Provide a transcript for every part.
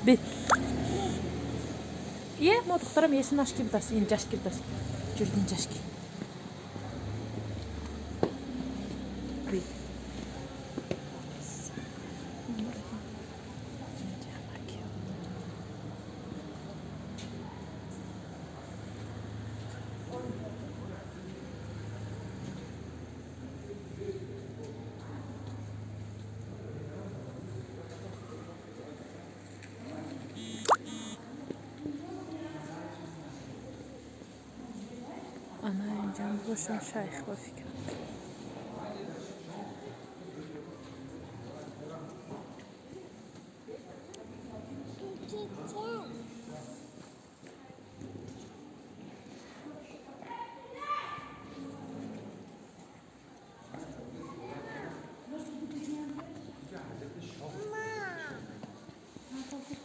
Би. Е, мо духтарам есинаш ки будаст, инҷаш ки будаст. Ҷурд инҷаш ки. Би. Ана инҷам бошам шайх ба фикрам.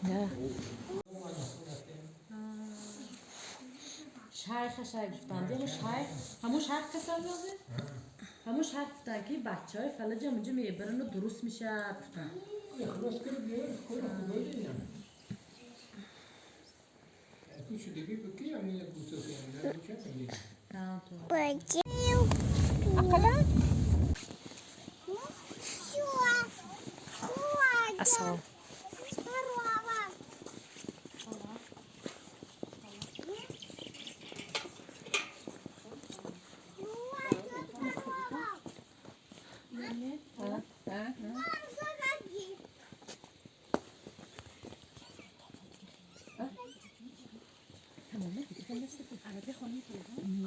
Да. Шайха шайх гуфтанд. Яъне шайх, ҳамун шайх касал ёзе? Ҳамун шайх гуфтанд ки бачаҳои фалаҷ ҳамунҷо мебарану дуруст мешавад гуфтанд. Ассалом.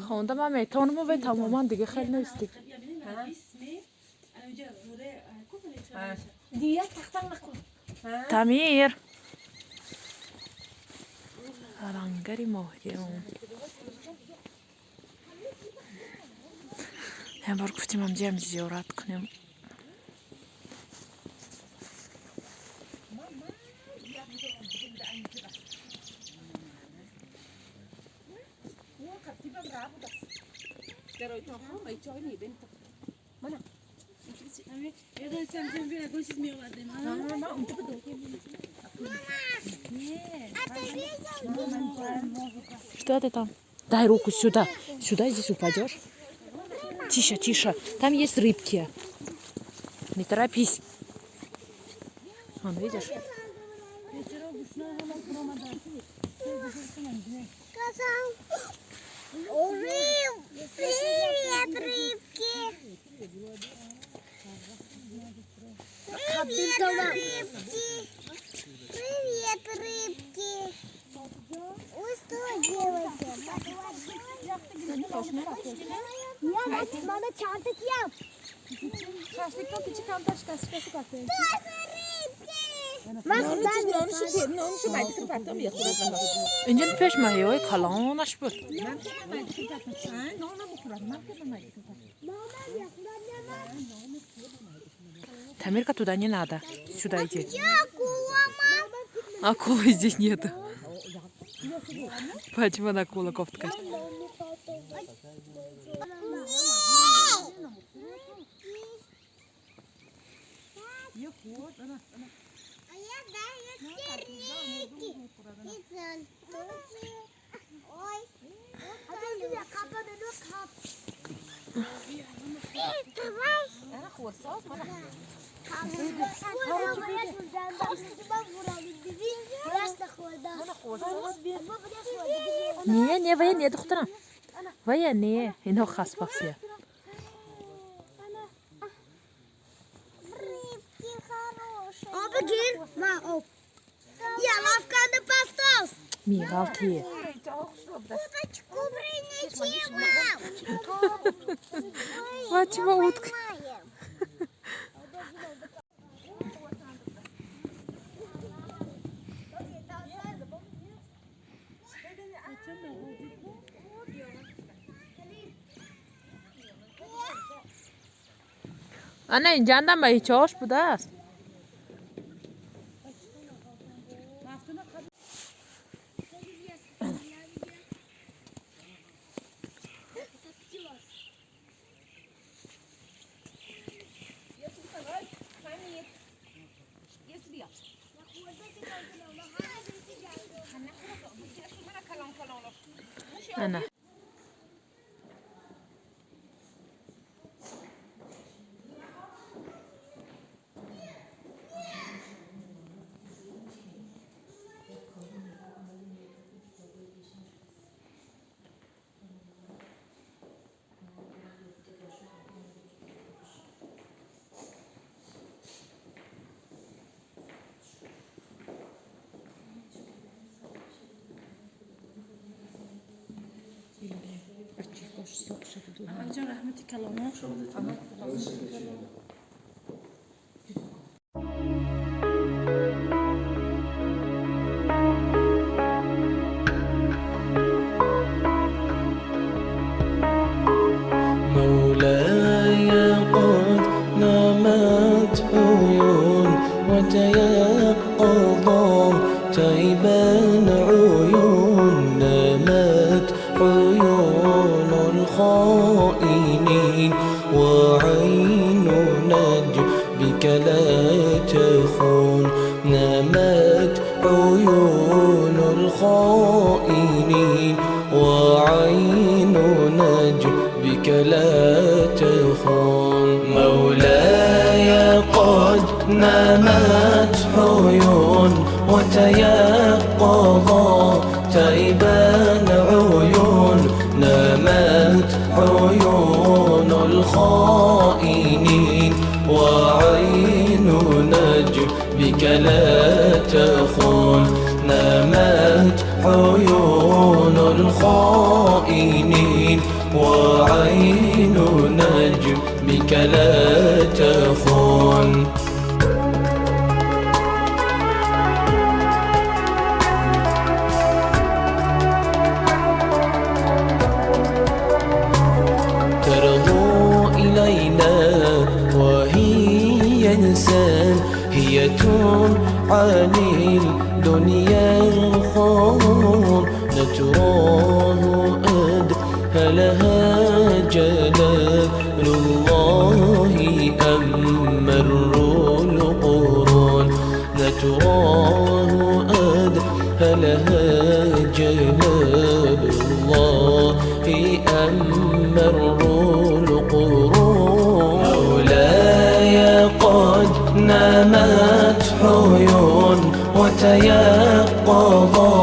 Хонда ман метавонам вай тамоман дига хеле нест. Тамир. Рангари моҳиам. Як бор гуфтим ҳамҷиам зиёрат кунем. Что ты там? Дай руку сюда. Сюда здесь упадешь. Тише, тише. Там есть рыбки. Не торопись. Вон, видишь? Привет, рыбки! Привет, рыбки! Привет, рыбки! Вы что делаете? Инҷо пеш маҳиҳои калонаш буд. Тамирка, туда не надо. Сюда иди. Акулы здесь нет. Почему она акула кофтка? Не, не, вая не, духтарам. Вая не, ино хаспасия. Мигалки. Почему утка? Ана инҷанда маҳичаҳош будааст. Ана. Ҷон, раҳмати калоно. مولاي قد نامت عيون وتيقظا تيبان عيون، نامت عيون الخائنين وعين نجبك لا تخون، نامت عيون الخائنين وعين نجبك لا تخون. مولاي قد نامت عيون وتيقظا تيبان عيون، نامت عيون الخائنين وعين نجبك لا تخون، نامت عيون الخائنين وعين نجبك لا تخون. ترضو إلينا وهي إنسان، هي عن الدنيا الخون، نتراه أدهلها جلال الله أمر القرون، نتراه أدهلها جلال الله أمر القرون. مولاي قد نامت عيون وتيقظا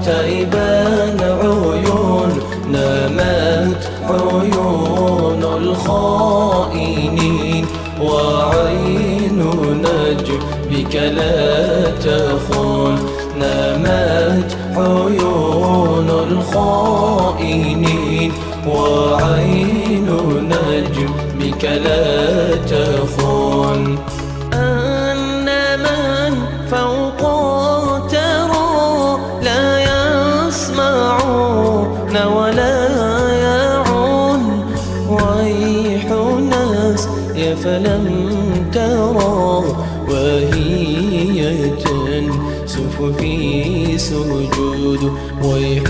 تيبان عيون، نامت عيون الخائنين وعين نجبك لا تخون، نامت عيون الخائنين وعين نجبك لا تخون. أن من فوق ترى لا يسمعون ولا يعون، ويح ناس يا فلم ترى وهي تنسف في سجود، ويح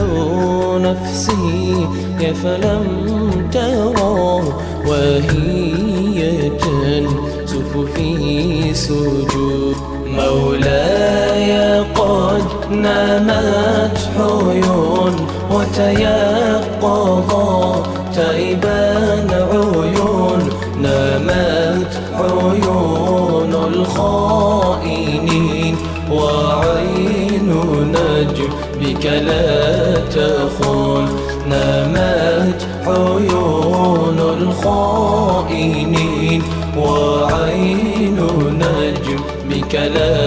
نفسي يا فلم ترى وهي تنسف في سجود. مولاي قد نامت عيون وتيقظا تيبان عيون، نامت عيون الخائنين وعين نجبك لا تخون، نامت عيون الخائنين وعين نجبك لا